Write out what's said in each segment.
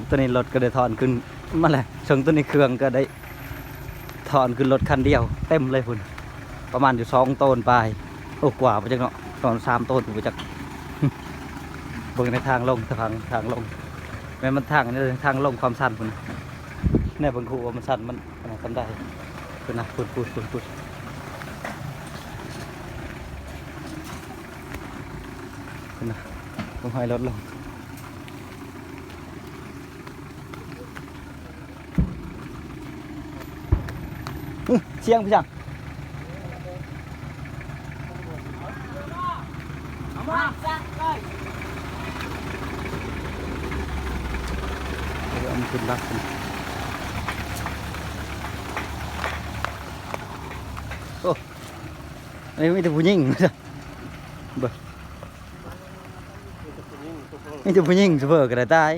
ຕົວນີ້ລົດກໍໄດ້ຖອນຂຶ້ນມາແລ້ວ, ເຊິ່ງຕົວນີ້ເຄື່ອງກໍໄດ້ຖອນຂຶ້ນລົດຄັນດຽວເຕັມເລີຍພຸ້ນ, ປະມານຢູ່ສອງໂຕນປາຍ ໂອ້ ກວ່າບໍ່ຈັກເນາະ, ສອງສາມໂຕນບໍ່ຈັກ. ເບິ່ງໃນທາງລົງ ທາງ ທາງລົງ ແມ່ນມັນທາງ ທາງລົງຄວາມຊັນພຸ້ນ, ແນວເບິ່ງຮູ້ວ່າມັນຊັນ ມັນ ອັນນັ້ນສ່ຳໃດ. ພຸ້ນນະ ພຸ້ນ ພຸ້ນ ພຸ້ນ ພຸ້ນ ພຸ້ນນະ ເບິ່ງຮອຍລົດລົງ. ອື ສຽງໄປຈັ່ງ ເອົາມາ ເອົາມາຂຶ້ນດັກຂຶ້ນ. ໂອ້ ອັນນີ້ມີແຕ່ຜູ້ຍິງ ເບິ່ງ ມີແຕ່ຜູ້ຍິງ ໂຊເຟີກໍໄດ້ຕາຍ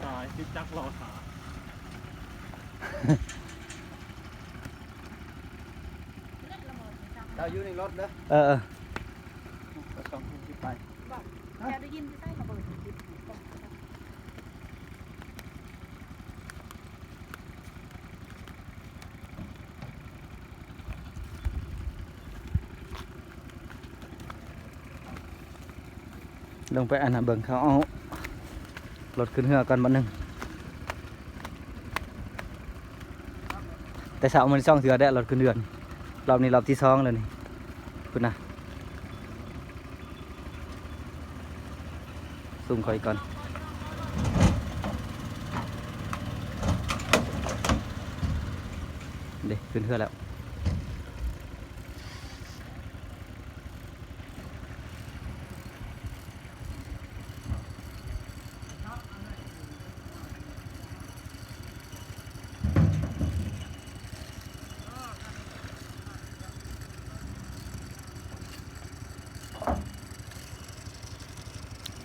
ຕາຍ ຕິດຈັກລໍຖ້າ. ເຈົ້າຢູ່ໃນລົດເດີ. ເອີ ເອີ ກໍຕ້ອງໄປ. ລົງໄປອັນນະ ເບິ່ງເຂົາເອົາລົດຂຶ້ນເຮືອກ່ອນບາດໜຶ່ງ. ແຕ່ເຊົ້າມື້ນີ້ສອງເທື່ອແລ້ວລົດຂຶ້ນເຮືອ, ລອບນີ້ລອບທີສອງແລ້ວນີ້. ພຸ້ນນະ ສູງຂ້ອຍກ່ອນ ເດ້ ຂຶ້ນເຮືອແລ້ວ.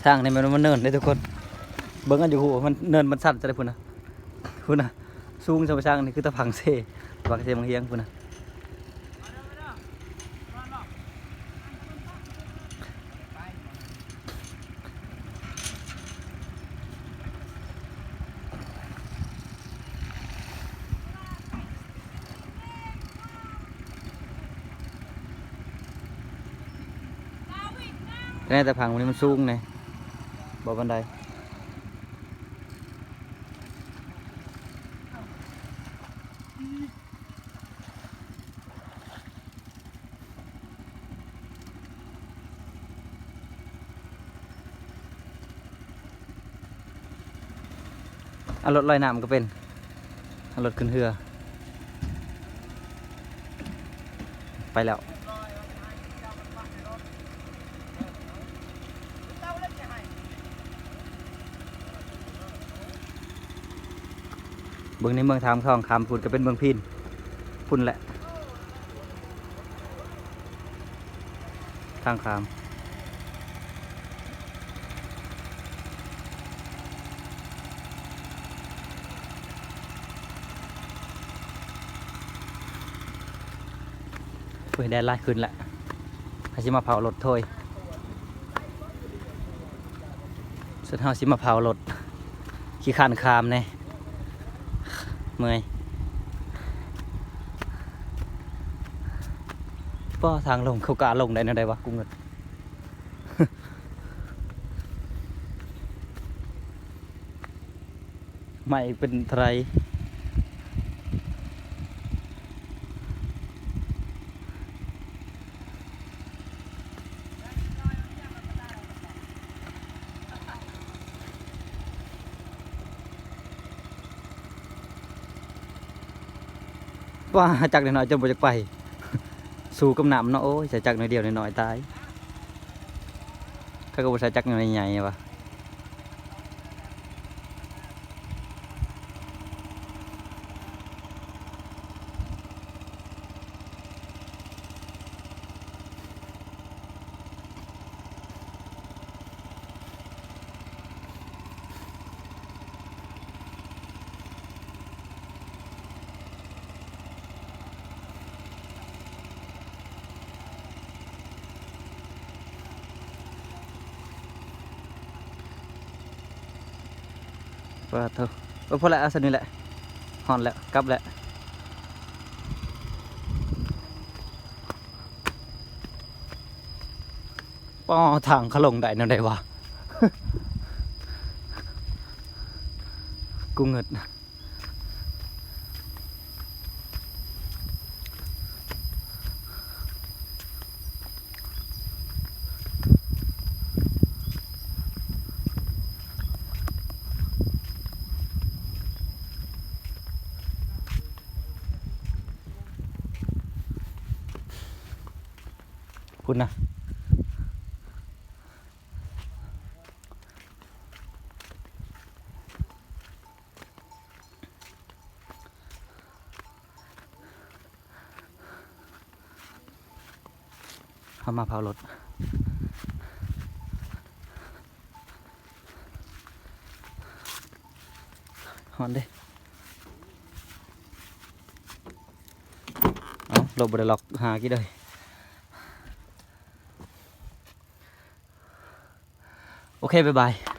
ທາງນີ້ແມ່ນມັນເນີນເດ້ທຸກຄົນ, ເບິ່ງກັນຢູ່ ໂຫ ມັນເນີນ ມັນຊັນຊະເດ້ ພຸ້ນນະ ພຸ້ນນະ ສູງຊະວ່າຊ່າງ. ນີ້ຄືຕາພັງເຊ ຕາພັງເຊບັງຮຽງ ພຸ້ນນະ. ແຕ່ ແຕ່ຜັງນີ້ມັນສູງແດ່ ບໍ່ປານໃດ. ເອົາລົດລອຍນ້ຳກໍເປັນ, ເອົາລົດຂຶ້ນເຮືອ ໄປແລ້ວ. ເບິ່ງໃນເມືອງທາງທອງ ຂ້າມພຸ້ນກໍເປັນເມືອງພີນພຸ້ນແຫຼະ ທາງຂ້າມ. ໂອ້ຍ ແດດຫຼາຍຂຶ້ນແລ້ວ ເຮົາຊິມາເຜົາລົດໂທຍ. ສ່ວນເຮົາຊິມາເຜົາລົດ ຂີ້ຄ້ານຂ້າມແດ່ ເມື່ອຍ. ປ້າ ທາງລົງ ເຂົາກ້າລົງໄດ້ແນວໃດວະ ກູເງິດ. ໄມ້ເປັນເທົ່າໃດ? ວ້າ ຈັກນ້ອຍໆ ຈົນບໍ່ຢາກໄປ ສູ້ກັບນ້ຳເນາະ. ໂອ້ຍ ໃຊ້ຈັກໜ້ອຍດຽວໜ້ອຍໆ ຕາຍ. ເຂົາກໍບໍ່ໃຊ້ຈັກໃຫຍ່ໆ ຫວາ. ເ ປາໂທ້ ເອີ ພໍແລ້ວ ເອົາສ່ຳນີ້ແຫຼະ ຮ້ອນແລ້ວ ກັບແລ້ວ. ປ້ອ ທາງເຂົາລົງໄດ້ແນວໃດວະ ກູເງິດ. ພຸ້ນນະ. ເຮົາມາເຜົາລົດ ຮ້ອນເດ້. ເອົ້າ ລົດບໍ່ໄດ້ລັອກ ຫາກິນເລີຍ. ໂອເຄ ບາຍບາຍ.